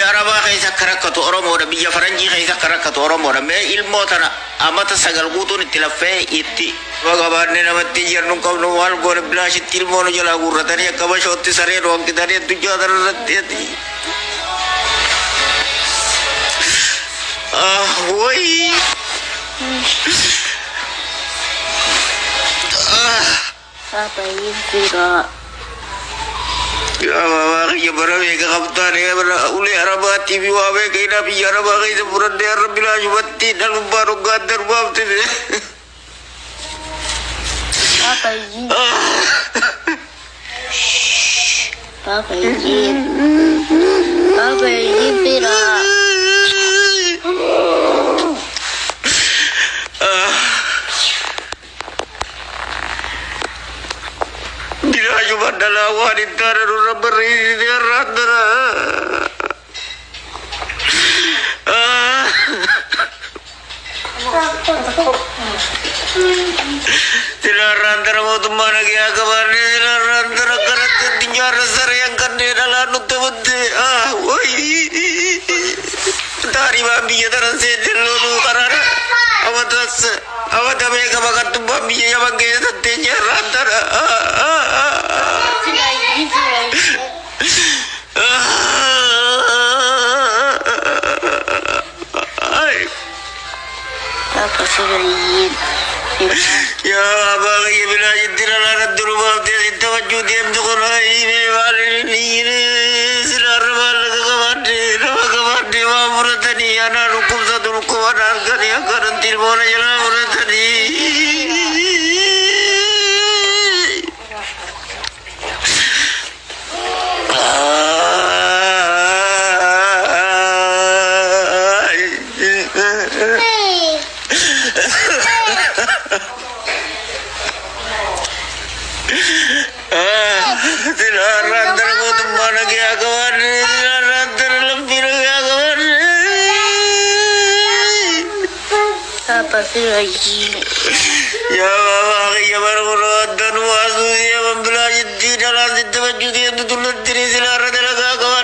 Biyya Arabaa keessa akka rakkatu Oromoodha. Biyya Faranjii keessa akka rakkatu Oromoodha. Mee ilmoo tana amata 9 guutuun itti laffee itti qabaannee namatti jennu hin qabnu maal goone bilaashitti ilmoo nu jalaa guurratanii akka bashootti saree nu hanqitanii addunyaa tana irratti. Ah, wayii. Ah. Papa Yifira. Yaa baabaa kiyya bara meeqa qabtaan ulee Arabaatii fi waa meeqa hidhaa biyya Arabaa keessa fudhadhee har'a bilaashumatti dhalummaa dhuggaan darbaafte. Papa Yif. Papa Yif. Papa Yifira. Bilaashuma dhalaa waan hin taane nurra barreessite har'aan tana. Sila har'aan tana mootummaa nagayaa qabaanne sila har'aan tana kanatti addunyaarra saree hanqannee dhalaa nutti butte. Wayii. Taaribaan biyya tana seenne loonuu karaara. Amatas amata meeqa baqattummaan biyya Yaman keessatti teenye har'aan tana. Sila Yifira. Papa sila Yifira. Yaa abbaa kiyya bilaashitti dhalaa natti dhufaaftee sitti wajjuu deemtu kun hiimee maal inni silaarra maallaqa qabaadde nama qabaadde waa fudhatanii anaa dhukkubsatu dhukkuban arganii akkanatti ilmoona jalaa fudhatanii. Silaarraan tana mootummaa nagayaa qabaanne silaarraan tana lammii nagayaa qabaanne. Papa sila Yif. Yaa baabaa kiyya bara kun addanuu asuu yaman bilaashitti dhalaan sitti wajjuu deemtu tullatti silaarra dalagaa qabaanne.